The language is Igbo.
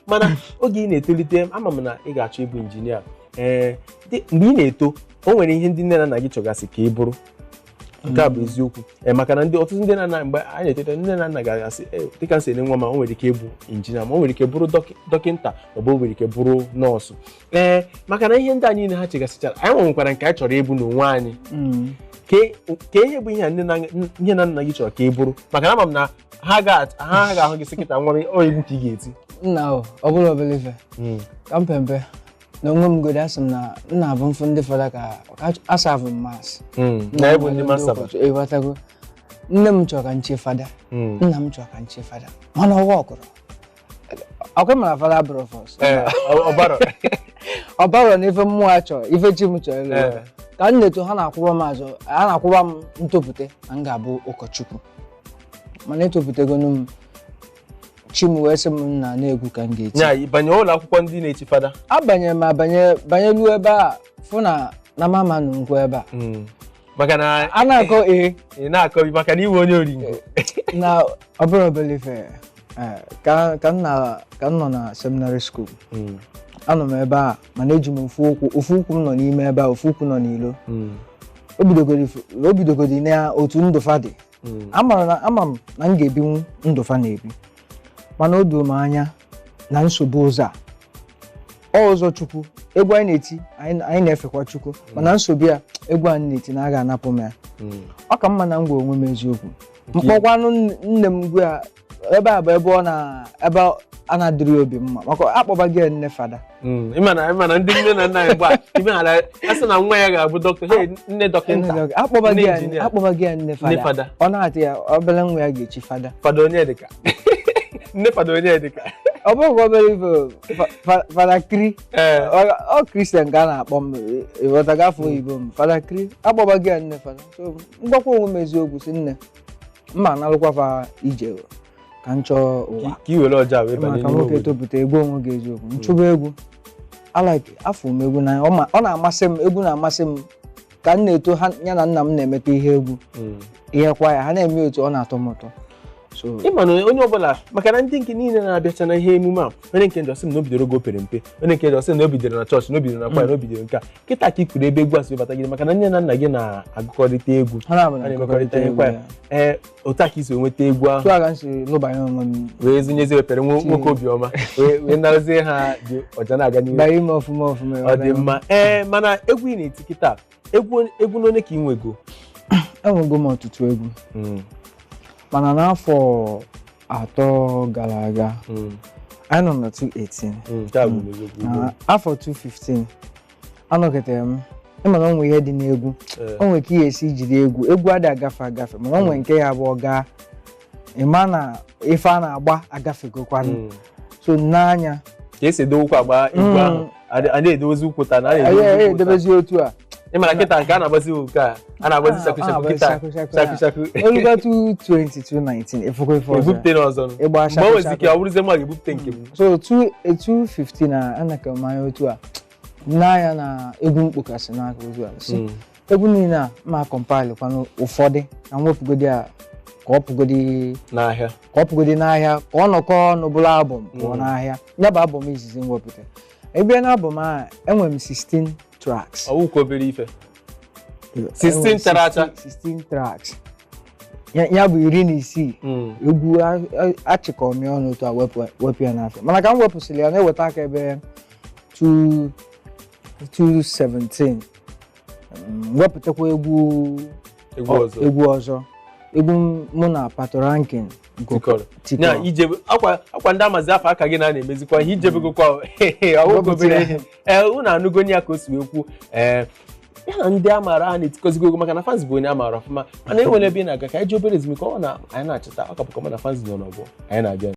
Mana oge ị na-etolite, ama m na ị ga-achọ ịbụ injinia. Ee, mgbe ị na-eto, o nwere ihe ndị nne na nna gị chọgasị ka ị bụrụ. Nke a bụ eziokwu. Ee, maka na ndị ọtụtụ ndị na nna, mgbe anyị na-etolite, nne na nna ga-asị, "Ee, dịka nsị nwa ma o nwere ike ịbụ injinia, ma o nwere ike bụrụ dọkịnta, maọbụ o nwere ike bụrụ nọọsụ." Ee, maka na ihe ndị a niile ha chegasịchara, anyị nwekwara nke anyị chọrọ ịbụ n'onwe anyị. Ke ihe bụ ihe a nne na nna gị chọrọ ka ị bụrụ? Maka na ama m na ha ga-ahụ gị sị, "Kịta nwa m, ọ egwu ka ị ga-eti." Nna, ọ bụrụ obere ife ka m pempe na onwe m godi, asị m na nna abụ mfụ ndị fada ka asavụ m mass. Na ịbụ ndị masaba. Ịghọtago, nne m chọrọ ka m chie fada, nna m chọrọ ka m chie fada, mana ọwa ọkụrụ ọkwa mara fada bụrụ first. Ee, ọbara. Ọ barọ na ife mmụọ a chọrọ, ife chi m chọrọ ịlụ. Ka m na-eto, ha na-akwụba m azụ, ha na-akwụba m ntopụte na m ga-abụ ụkọchukwu, mana etopụtegonu m, chi m wee sị m nna na-egwu ka m ga-eti. Nya banye ụlọ akwụkwọ ndị na-echi fada. Abanyere m, abanye, banye luo ebe a, fụ na mama nụ nkwu ebe a. Maka na a na-akọ ee. Ị na-akọ maka na iwe onye oringo. Na ọ bụrụ obere ife, ka m na ka m nọ na seminary school, anọ m ebe a, mana eji m ofu ụkwụ, ofu ụkwụ m nọ n'ime ebe a, ofu ụkwụ nọ n'ilo. O bidogodi na otu ndụfa dị. Amara na ama m na m ga-ebinwu ndụfa na-ebi, mana o doo m anya na nsogbu ụzọ a, ọ ụzọ Chukwu. Egwu anyị na-eti, anyị na-efekwa Chukwu, mana nsogbu ya, egwu anyị na-eti na a ga-anapụ m ya. Ọ ka mma na m gwa onwe m eziokwu. Mkpọkwanụ nne m, gwa ya ebe a bụ ebe ọ na ebe a na-adịrị obi mma, maka akpọba gị nne fada. Ịma na ndị nne na nna anyị mgbe a ime ghara a sị na nwa ya ga-abụ dọkịta, hey, nne dọkịnta. Akpọba nne gị ya injinia. Akpọba gị ya nne nne fada. Fada. Ọ na-atị ya obere nwa ya ga-echi fada. Fada Onyedika, nne fada Onyedika. Ọ bụghị obere ife fada kri. Ọ Christian ka a na-akpọ m, ịghọtago, afọ oyibo m fada kri, akpọba gị ya nne fada. So mgbakwa onwe m eziokwu, si nne mma analụkwa fa ije ka m chọọ ụwa. Ka i were ọja wee banye maka n'ime nwoke obodo. Topụta egwu onwe gị eziokwu, nchụba egwu I like afọ m egwu n'anya. Ọ na-amasị m, egwu na-amasị m. Ka m na-eto, ha ya na nna m na-emekọ ihe egwu, ihe kwa ya ha na-eme otu ọ na-atọ m ụtọ, so Ịma na onye ọbụla, maka na ndị nke niile na-abịacha na ihe emume a, onye nke njọ sị m na o bidoro oge o pere mpe, onye nke njọ sị na o bidoro na chọọchị, na o bidoro na kwaya, na o bidoro nke a. Kịta ka i kwuru ebe egwu a si bata gị, maka na nne na nna gị na-agụkọrịta egwu. Ha na-abụ ha na-emekọrịta ihe kwaya. Ee, otu a ka i si nweta egwu ahụ. Otu a ka m si lụbanye onwe m. Wee zụnyezie wepere nwoke obiọma, wee narazie ha dị ọja na-aga n'ihu. Banye ime ọfụma ọfụma. Ọ dị mma. Ee, mana egwu ị na-eti kịta, egwu n'one ka ị nwego? Enwego m ọtụtụ egwu, mana n'afọ 3 gara aga, anyị nọ na 2018. Nke a bụ n'eziokwu. Na afọ 2015, anọketere m, ịma na onwe ihe dị n'egwu. O nwere ka ihe esi jiri egwu, egwu adịghị agafe agafe, mana o nwere nke ya bụ ọ gaa, ịma na ife a na-agba agafegokwanụ. So n'anya ka esi edowekwa agba egwu ahụ, a na-edozi ụkwụ taa na a na-edozi ụkwụ taa. Edebezi otu a. Ị mara kịta nke a na-agbazi nke a na-agbazi shaku shaku kịta. Shaku shaku. Shaku shaku. Oluga 220 219, efokwa ife ọzọ. Ebupute n'ọzọ. Ịgba mgbe o shaku nwezi shaku. ike ọ bụrụzie mma ga-ebupute nke m. So 2 215 na anaka m anya otu a n'anya na egwu mkpokasị n'aka otu a, si egwu niile a ma compile kwanụ ụfọdụ na mwepụgodi a ka ọ pụgodi n'ahịa. Ka ọ pụgodi n'ahịa, ka ọ nọkọ ọnụ bụrụ album pụọ n'ahịa. Ya bụ album izizi m wepụta. Ị bịa na album a, enwere m 16 tracks. Ọwụkwa obere ife, 16 chara acha. 16 tracks, ya bụ 16 egwu achịkọrọ m ya ọnụ otu a, wepụ ya n'afịa. Mana ka m wepụsịrị ya, na-eweta aka ebe 2 217, wepụtakwa egwu. Egwu ọzọ. Egwu ọzọ, egwu mụ na Patoranking. Tikọrọ. Tikọrọ. Nya ije akwa ndị amazi afọ aka gị na a na-emezikwa ihe ijebegokwa ọwụkwa obere ihe. Ee, unu anụgo ya ka o si wee kwu. Ee, ya na ndị a maara a na-etikọzigo egwu, maka na fans bụ onye a maara ọfụma, mana enwere ebe ị na-aga ka anyị ji obere ezumike. Ọ na anyị na-achịta ọ ka bụkwa mana fans nọ n'ọgbọ anyị na-abịa.